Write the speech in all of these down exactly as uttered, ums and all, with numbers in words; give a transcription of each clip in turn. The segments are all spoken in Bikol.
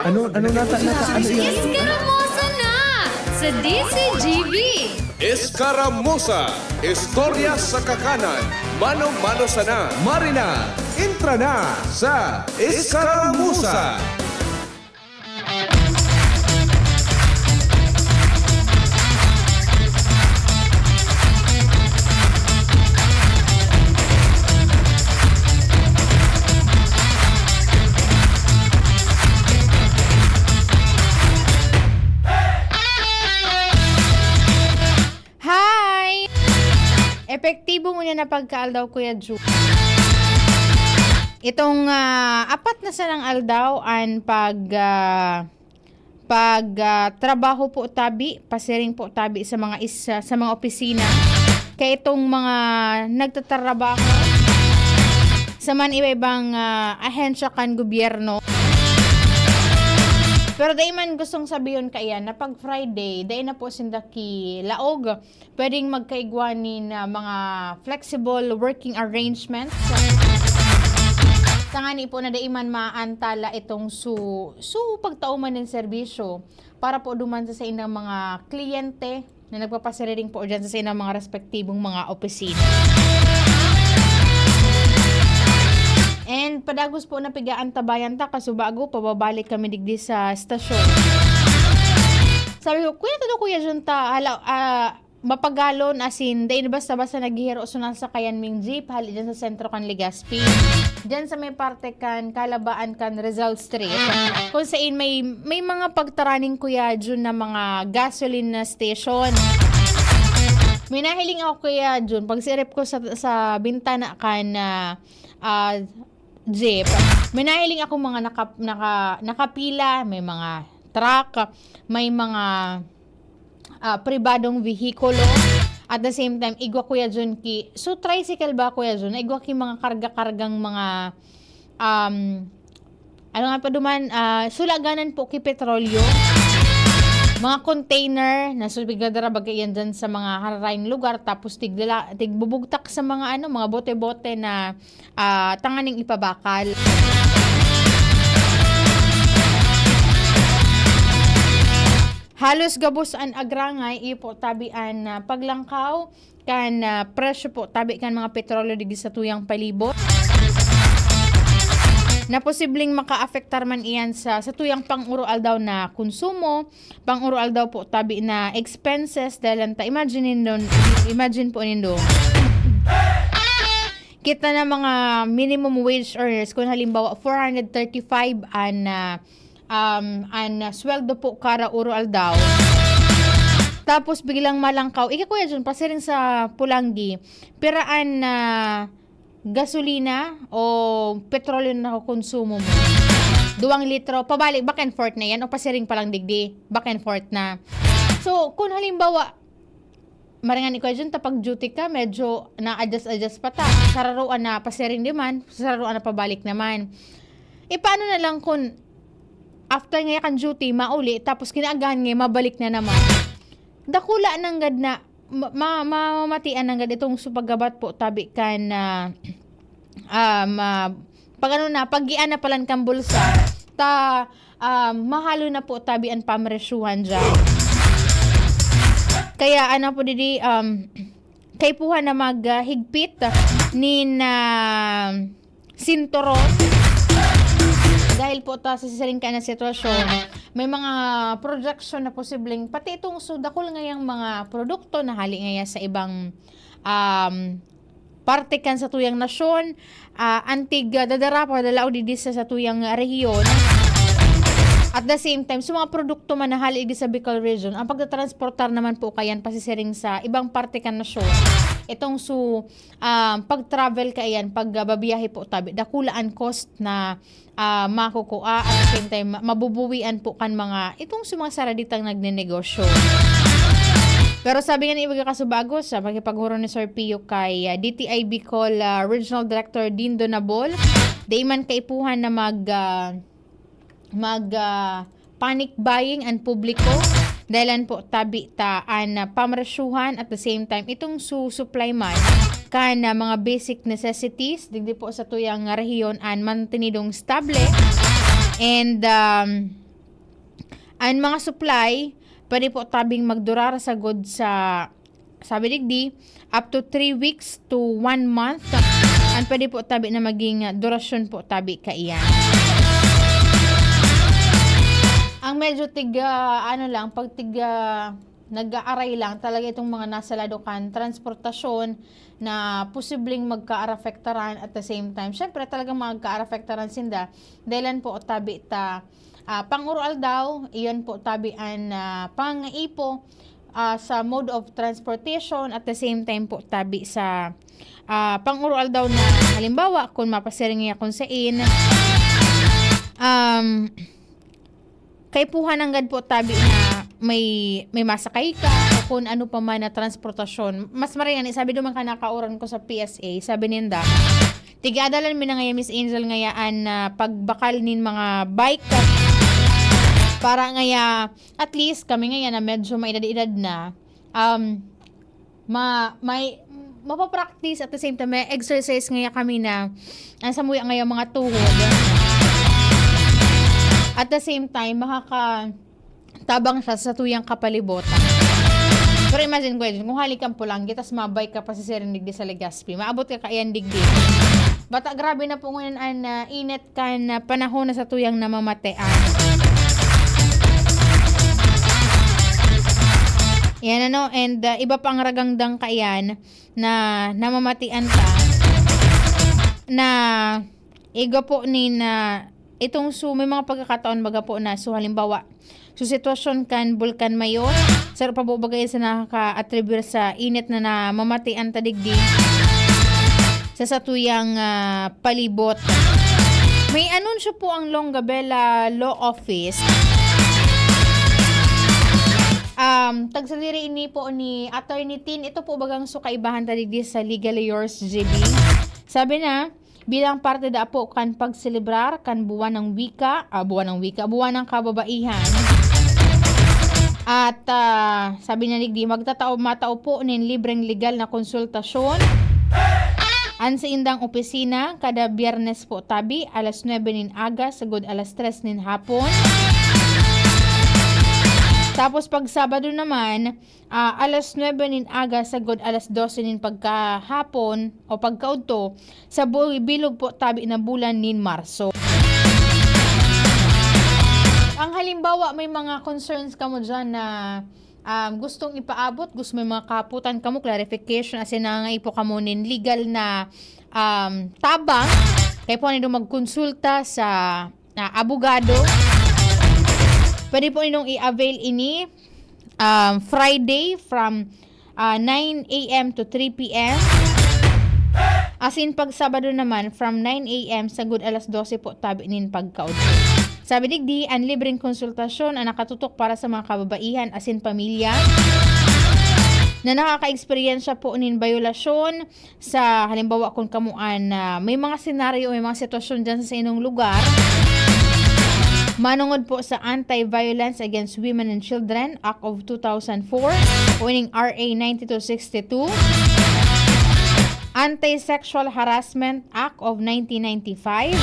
Ano, ano nata, nata, ano yan? Eskaramuza na sa D Z G B. Eskaramuza, istorya sa kakanan, mano-mano sana. Marina, entra na sa Eskaramuza. Hi! Epektibo ngunyan na pagkaaldaw, Kuya Ju. Itong, ah, apat na sanang aldaw an pag, ah, pag, ah, trabaho po tabi, pasiring po tabi sa mga is-, sa mga opisina. Kaya itong mga nagtatrabaho sa man iba-ibang, ah, ahensya kan gobyerno. Pero dai man gustong sabihon kaiyan na pag Friday, dai na po sinda kilaog. Pwedeng magkaigwa nin, ah, mga flexible working arrangements. Tangani po na dai man maantala itong su-, su pagtao man nin serbisyo para po duman sa saindang mga kliyente na nagpapasiriring po dyan sa saindang mga respektibong mga opisina. And padagos po na pigaantabayan ta, kasubago, pababalik kami digdi sa estasyon. Sabi ko, "Kuya, tado, Kuya Jun, ta, hala, ah, mapagalon, as in, dai na basta-basta naghihiro, so nasakayan ming jeep, hali dyan sa sentro kan Legazpi. Dyan sa may parte kan, kalabaan kan Rizal Street. Kung sain may, may mga pagtaraning, Kuya Jun, na mga gasoline na station." May nahiling ako, Kuya Jun, pagsirip ko sa, sa bintana kan, ah, ah, jeep. May nahiling ako mga naka-, naka-, nakapila, may mga truck, may mga, ah, pribadong vehikulo. At the same time, igwa, Kuya Jun, ki, so, tricycle ba, Kuya Jun? Igwa ki mga karga-kargang mga, um, ano nga pa duman, ah, sulaganan po ki petrolyo. Mga container na subigadara bagay yan dyan sa mga hararayng lugar, tapos tigdala, tigbubugtak sa mga, ano, mga bote-bote na, ah, tanganing ipabakal. Halos gabos an agrangay, iyo po, tabi an, ah, paglangkaw kan, ah, presyo po tabi kan mga petrolyo digdi sa tuyang palibot, na posibleng makaapektar man iyan sa, sa tuyang pang-uro-aldaw na konsumo, pang-uro-aldaw po tabi na expenses, dahil ta, imagine nindo, imagine po nindo, kita na mga minimum wage earners, kung halimbawa, four hundred thirty-five an, ah, um, an, ah, sweldo po kada uro-aldaw. Tapos biglang malangkaw. Ika, Kuya Jun, pasiring sa Polangui, pira an, ah, gasolina o petrolyo na nakokonsumo mo? Duwang litro, pabalik, back and forth na yan, o pasiring pa lang digdi, back and forth na. So, kung halimbawa, maringan ikaw dyan, ta pag-duty ka, medyo na-adjust-adjust pa ta. Sararoan na pasiring naman, sararoan na pabalik naman. E, paano na lang kung after ngaya kan duty, mauli, tapos kinaagahan ngaya, mabalik na naman? Dakula nanggad na, ma-, ma-, mamamatian nanggad itong supagabat po, tabi kan, ah, um, ah, pag ano na, pag-ian na palan kan bulsa, ta, um, mahalo na po tabi an pamresyuhan dyan. Kaya ano po didi, um, kaipuhan na maghigpit nin, ah, sinturon. Dahil po ta sa siring ka na sitwasyon, may mga projection na posibleng pati itong su-, dakul ngayang mga produkto na hali ngaya sa ibang, um, parte kan satuyang nasyon, ah, antig, ah, dadara pa, dalaw didi sa satuyang, ah, rehiyon. At the same time, sa mga produkto man na hali didi sa Bicol Region, ang pagtatransportar naman po kayan pasisiring sa ibang parte kan nasyon. Itong su-, ah, pag-travel kaiyan, pag, ah, babiyahe po tabi, dakula an cost na ah, makukua, at the same time, ma-, mabubuwian po kan mga, itong sa mga saraditang nagnenegosyo. Pero sabi nga ni ibaga kasubago sa pakipaghuron ni Sir Pio kay, ah, D T I Bicol, ah, Regional Director Dindo Nabol, dai man kaipuhan na mag, ah, mag, ah, panic buying an publiko. Dahilan po tabi ta an, ah, pamresyuhan, at the same time, itong su-, supply man kan, ah, mga basic necessities, digdi po sa tuyang rehiyon an mantenidong stable. And, um, An mga supply, pwede po tabing magdurar sagod sa, sabi digdi, up to three weeks to one month. An pwede po tabi na maging, ah, durasyon po tabi kaiyan. Ang medyo tig, ah, ano lang, pag tig, ah, nag-aaray lang talaga itong mga nasa lado kan transportasyon na posibleng magkaarapektaran at the same time. Siyempre, talagang magkaarapektaran sinda. Dahilan po tabi ta, ah, pang-uroaldaw, iyon po tabi an, ah, pang-ipo, ah, sa mode of transportation at the same time po tabi sa, ah, pang-uroaldaw na halimbawa, kung mapasiring niya kung sain, um, kaipuhan nanggad po tabi na may, may masakay ka o kung ano pa man na transportasyon. Mas maray ngani, sabi duman kan nakauran ko sa P S A, sabi ninda, tig-adalan mi na ngaya, Miss Angel, ngaya an, ah, pagbakal nin mga bike para ngaya, at least, kami ngaya na medyo maedad-edad na, um, ma-, may, mapapractice at the same time, may exercise ngaya kami na ang samuya ngaya mga tuhod. At the same time, makaka-, tabang siya sa tuyang kapalibotan. Pero imagine ko yun, kung hali kang Pulang, gitas mabay ka pa sa siring digdi sa Legazpi. Maabot ka kaiyan digdi. Bata, grabe na po ngunyan an, ah, init kan, ah, panahon na sa tuyang namamatean. Yan ano, and, ah, iba pang ragangdang kaiyan na namamatian ta na iga po ni na itong su-, may mga pagkakataon baga po na, so, halimbawa, so, sitwasyon kan Bulkan Mayon, saro pa po bagay sa nakaka-atribute sa init na namamatian ta digdi sa satuyang, ah, palibot. May anunsyo po ang Longabella Law Office. Um, tagsadiri ini po ni Attorney Tin. Ito po bagang so kaibahan ta digdi sa Legal Yours, G B. Sabi na, bilang parte da po kan pagselebrar kan Buwan ng Wika, ah, Buwan ng Wika, Buwan ng Kababaihan. At, ah, sabi niya digdi, magtatao, matao po nin libreng legal na konsultasyon an saindang opisina kada Biyernes po tabi, alas nuebe nin aga sagod alas tres nin hapon. Tapos pag Sabado naman, ah, alas nuebe nin aga sagod alas dose nin pagkahapon o pagkaudto, sa bu-, bilog po tabi na bulan nin Marso. Ang halimbawa, may mga concerns kamo dyan na, um, gustong ipaabot, gusto may mga kahapotan kamo, clarification, asin nangangaipo kamo nin legal na, um, tabang, kaya po nindo magkonsulta sa, ah, abogado. Pwede po ninyong i-avail ini, um, Friday from, ah, nine A M to three P M. Asin pag Sabado naman, from nine A M sagod alas dose po tabi nin pagkaudto. Sabi digdi, an libreng konsultasyon an nakatutok para sa mga kababaihan asin pamilya na nakakaeksperyensya po nin bayolasyon sa, halimbawa, kung kamo an, ah, may mga senaryo, may mga sitwasyon dyan sa inyong lugar, manongod po sa Anti-Violence Against Women and Children Act of two thousand four o ining R A ninety-two sixty-two, Anti-Sexual Harassment Act of nineteen ninety-five,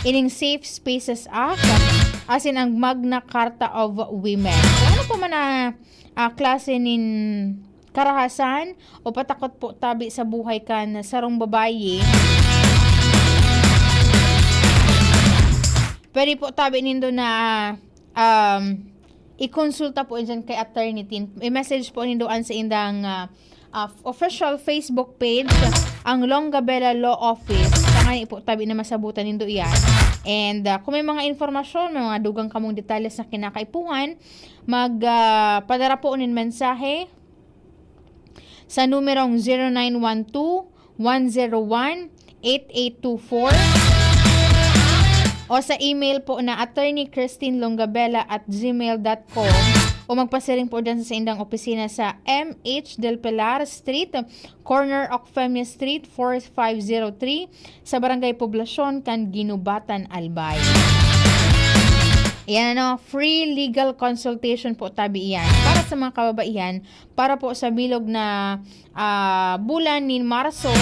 ining Safe Spaces Act, asin ang Magna Carta of Women. Kung ano pa man na, ah, klase nin karahasan o patakot po tabi sa buhay kan sarong babayi, pwede po tabi nindo na, um, ikonsulta po dyan kay Attorney Tin. I-message po nindo an saindang, ah, ah, official Facebook page, ang Longabella Law Office. Tangani po tabi na masabutan nindo iyan. And, ah, kung may mga informasyon, may mga dugang kamong detalles na kinakaipuhan, mag, ah, padara po nin mensahe sa numerong zero nine one two, one zero one, eight eight two four o sa email po na attorneychristinelongabella at gmail dot com o magpasiring po dyan sa saindang opisina sa M H Del Pilar Street, corner Ocfemia Street, four five zero three, sa Barangay Poblacion kan Guinobatan, Albay. Ayan ano, free legal consultation po tabi iyan para sa mga kababaihan, para po sa bilog na, ah, bulan nin Marso,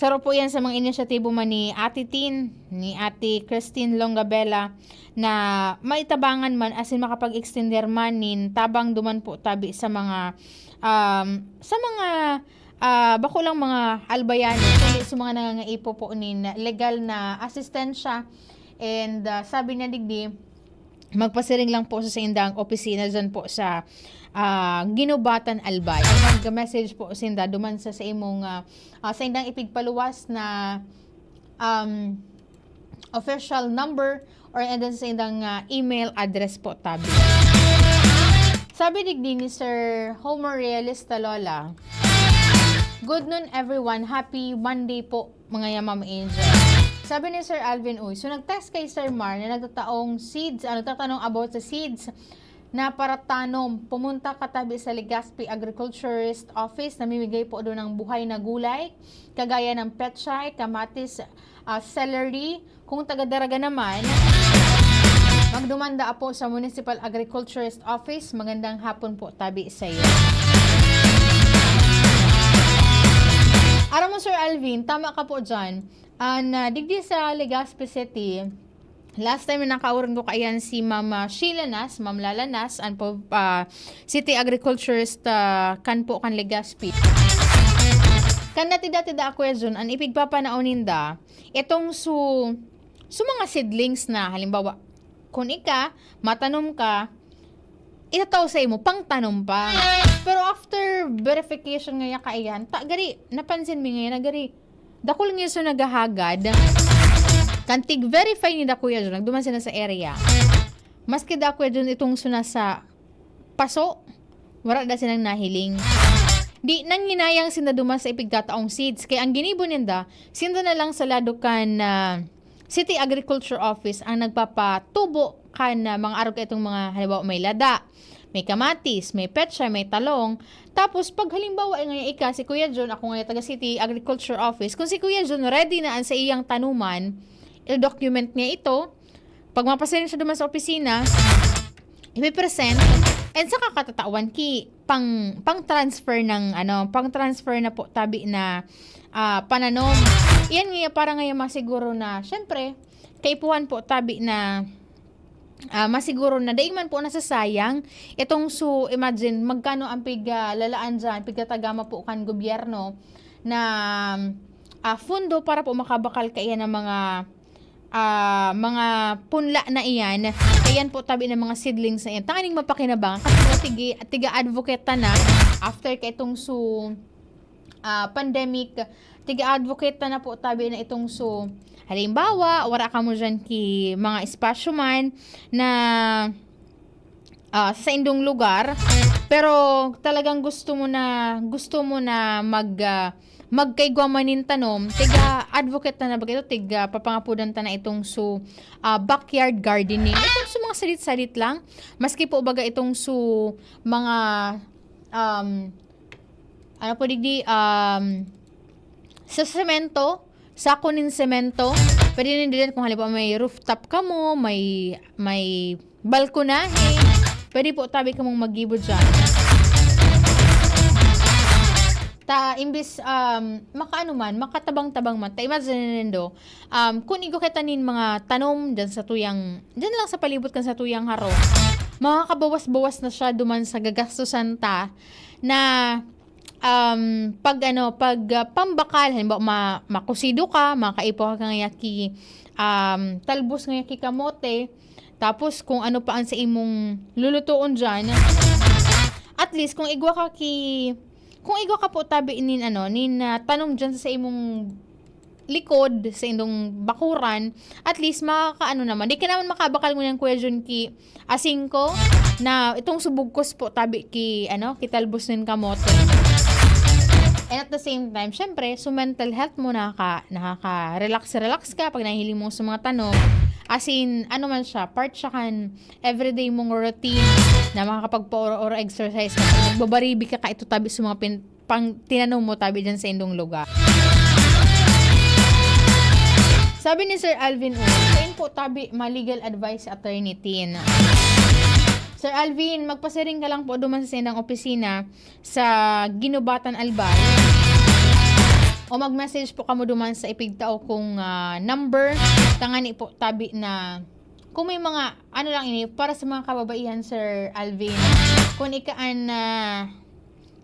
Saro po yan sa mga inisyatibo man ni Ate Tin, ni Ate Christine Longabella, na maitabangan man, asin makapag-extender man nin tabang duman po tabi sa mga, um, sa mga, ah, bako lang mga albayano, kundi sa mga nangangaipo po nin legal na asistensya. And, ah, sabi niya digdi, magpasiring lang po sa saindang opisina dyan po sa, ah, Guinobatan, Albay. Mag-message po sinda duman sa, sa imong, ah, ah, saindang ipigpaluwas na, um, official number or, and then, saindang, ah, email address po tabi. Sabi digdi ni Sir Homer Realista Lola, "Good noon, everyone. Happy Monday po, mga Yamam Angel." Sabi ni Sir Alvin Uy, "So, nag-text kay Sir Mar na nagtataong seeds, ah, nagtatanong about sa seeds na para tanom. Pumunta ka tabi sa Legazpi Agriculturist Office. Namimigay po doon ng buhay na gulay, kagaya ng pechay, kamatis, ah, celery. Kung taga-Daraga naman, magdumanda po sa Municipal Agriculturist Office. Magandang hapon po tabi sa iyo." Aram mo, Sir Alvin, tama ka po dyan. An, ah, digdi sa Legazpi City, last time na nakauran ko kaiyan si Ma'am, ah, Sheila Nas, Ma'am Lala Nas, an po, ah, City Agriculturist, ah, kan po kan Legazpi. Kan dati-dati da, Kuya Jun, an ipigpapanaw ninda, itong su-, su mga seedlings na, halimbawa, kun ika, matanom ka, itatao sa imo, pangtanom pa. Pero after verification ngaya kaiyan, ta, gari, napansin mi ngayon na gari, dakul ngayon so naghahagad. Kan tig-verify ninda, Kuya Jun, nagduman sila sa area. Maski da, Kuya Jun, itong suna sa paso, wala da silang nahiling. Di, nanghinayang sinda duman sa ipigtataong seeds. Kaya ang ginibo ninda, sinda na lang sa lado kan, ah, City Agriculture Office ang nagpapatubo kan, ah, mga arog, itong mga, halimbawa, may lada, may kamatis, may petsa, may talong. Tapos, pag halimbawa, eh, ngayon ika, si Kuya Jun, ako ngayon taga City Agriculture Office, kung si Kuya Jun ready na an sa iyang tanuman, i-document niya ito. Pag mapasiring siya duman sa opisina, ipipresent, and saka katatawan ki pang, pang-transfer ng, ano, pang-transfer na po tabi na, ah, pananom. Iyan nga, para ngayon masiguro na, syempre, kaipuhan po tabi na, ah, masiguro na daing man po nasasayang itong su-, imagine, magkano ang pig-, ah, lalaan dyan, pigtatagama po kan gobyerno na, ah, fundo para po makabakal kaiyan ng mga, ah, mga punla na iyan. Kaiyan po tabi ng mga seedlings na iyan. Tanganing mapakinabangan. Kasi mga tigi-, tiga-advocate ta na after ka itong su-, ah, pandemic, tiga-advocate ta na po tabi na itong su-, halimbawa, wala ka mo dyan ki mga espasyo man na, ah, sa indong lugar, pero talagang gusto mo na, gusto mo na mag, ah, magkaigwa man nin tanom, tiga-advocate ta na ba ito, tiga papangapudan ta na itong su-, ah, backyard gardening. Itong su mga salit-salit lang, maski po baga itong su mga, um, ano po digdi, um, sa semento, sako nin semento. Pwede nin diyan kung halimbawa may rooftop kamo, may, may balkonahe. Pwede po tabi kamong maggibo dyan. Ta, imbis, um, makaano man, makatabang-tabang man. Ta, imagine nindo, um, kung igwa kita nin mga tanom dyan sa tuyang, dyan lang sa palibot kan sa tuyang harong, makakabawas-bawas na siya duman sa gagastusan ta na, um, pag ano, pag, ah, pambakal, halimbawa, ma-, makusido ka, makaipo ka ngaya ki, um, talbos ngaya ki kamote, tapos kung ano pa ang sa imong lulutuon dyan, at least, kung igwa ka ki, kung igwa ka po tabi nin, ano, nin, ah, tanom dyan sa imong likod, sa indong bakuran, at least makakaano naman. Di ka naman makabakal ngunyan, Kuya Jun, ki asingko na itong subugkos po tabi ki, ano, ki talbos nin kamote. And at the same time, syempre, so mental health mo, nakaka-, nakaka-relax-relax ka pag nahiling mo sa mga tanom. As in, ano man siya, part siya kan everyday mong routine na makakapagpaoro-oro exercise ka. Nagbabaribi ka ka ito tabi sa mga pin-, pang tinanom mo tabi dyan sa indong lugar. Sabi ni Sir Alvin Uy, "Kain po tabi ma-legal advice si Attorney Tin." Sir Alvin, magpasiring ka lang po duman sa saindang opisina sa Guinobatan, Albay. o mag-message po kamo duman sa ipigtao kong, ah, number. Tangani po tabi na kung may mga, ano lang ini, para sa mga kababaihan, Sir Alvin. Kung ikaan na,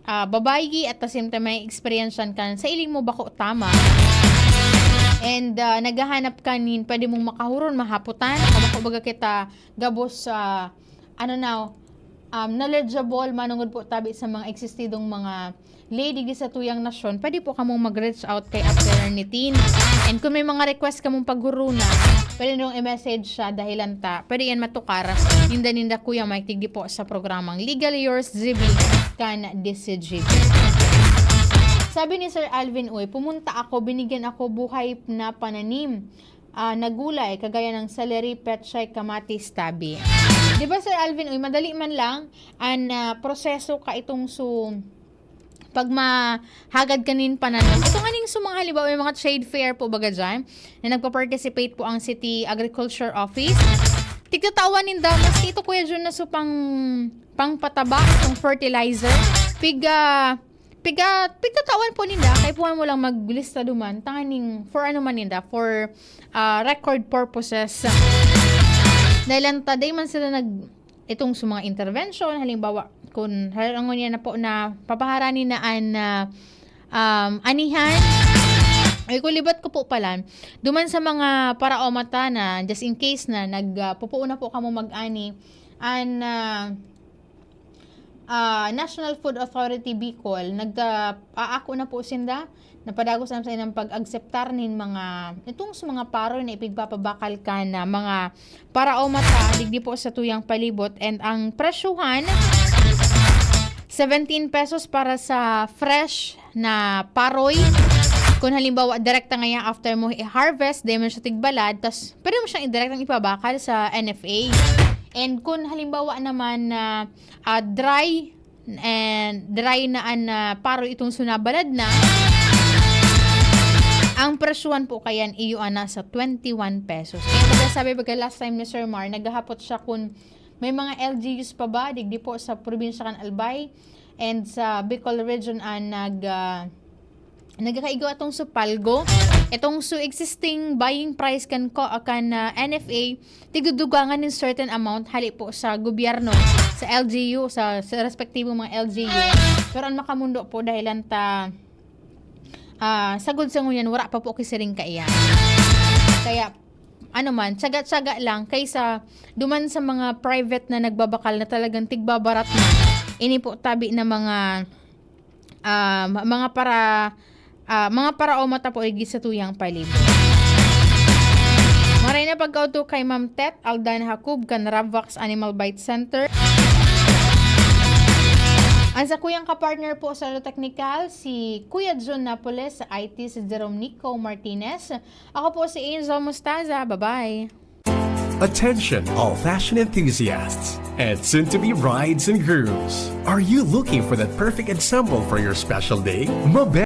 ah, babayi at the same time may experience kan sa iling mo bako tama. And, ah, naghahanap ka nin pwede mong makahuron, mahaputan, o bako baga kita gabos sa, ano na, um, knowledgeable, manungod po tabi sa mga existidong mga lady di sa tuyang nasyon, pwede po kamong mag-reach out kay Attorney Tin. And kung may mga request kamong paghurunan, pwede niyong i-message siya, dahilan ta, pwede yan matukar. Ninda, ninda Kuya Mike, digdi po sa programang Legal Yours, G B, kan D C G B. Sabi ni Sir Alvin, "Uy, pumunta ako, binigyan ako buhay na pananim, ah, na gulay, kagaya ng celery, pechay, kamatis, tabi." Di ba, Sir Alvin, uy, madali man lang an, ah, proseso ka itong su-, pag mahagad kanin pananim. Ito nga ning su-, mga halimbawa, may mga trade fair po baga dyan na nagpa-participate po ang City Agriculture Office. Tigtatawan ninda, maski ito, Kuya Jun, na su pang, pangpataba, itong fertilizer. Piga, piga, pigtatawan po ninda, kaipuhan mo lang maglista duman, tanganing for ano man ninda, for, ah, record purposes. Dahil ang taday man sila nag, itong sa mga intervention, halimbawa, kung harangon niya na po na papaharani na an, ah, um, anihan, ay, kung libat ko po pala, duman sa mga paraomata na, just in case na nag, ah, pupuon na po kamo mag-ani, an, ah, ah, National Food Authority Bicol, nagda-, aako na po sinda, napadagos na sa ilang pag-akseptar nin mga, itong sa mga paroy na ipigpapabakal kan mga paraomata, digdi po sa tuyang palibot. And ang presyuhan, seventeen pesos para sa fresh na paroy. Kung halimbawa, direkta ngayon after mo i-harvest, di mo siya tigbalad, tas pwede mo siyang direktang ipabakal sa N F A. And kung halimbawa naman na, ah, dry, and dry na an, ah, paroy itong sunabalad na, ang presyuhan po kayan iyo ana sa twenty-one pesos. Kaya baga sabi, baga last time ni Sir Mar, naghahapot siya kung may mga L G Us pa ba, digdi po sa probinsya kan Albay and sa Bicol region an nag, ah, nagkakaigo atong su palgo. Itong su existing buying price kan ko, kan, ah, N F A, tigdudugangan nin certain amount hali po sa gobyerno, sa L G U, sa, sa respektibong mga L G U. Pero ang makamundo po, dahilan ta, ah, sagod sa ngunyan, wala pa po kisiring kaiyan. Kaya, ano man, tsaga-tsaga lang kaysa duman sa mga private na nagbabakal na talagang tigbabarat na. Ini po tabi na mga, ah, ma-, mga para, ah, mga paraomata po igdi sa tuyang palibot. Maray na pagkauto kay Ma'am Tet Aldan Jacob kan Rabvax Animal Bite Center. Ang sa kuyang kapartner po sa Technical, si Kuya Jun Napoles, sa I T, si Jerome Nico Martinez. Ako po si Angel Mostaza. Bye-bye. Attention, all fashion enthusiasts and soon-to-be brides and grooms. Are you looking for that perfect ensemble for your special day? Mabe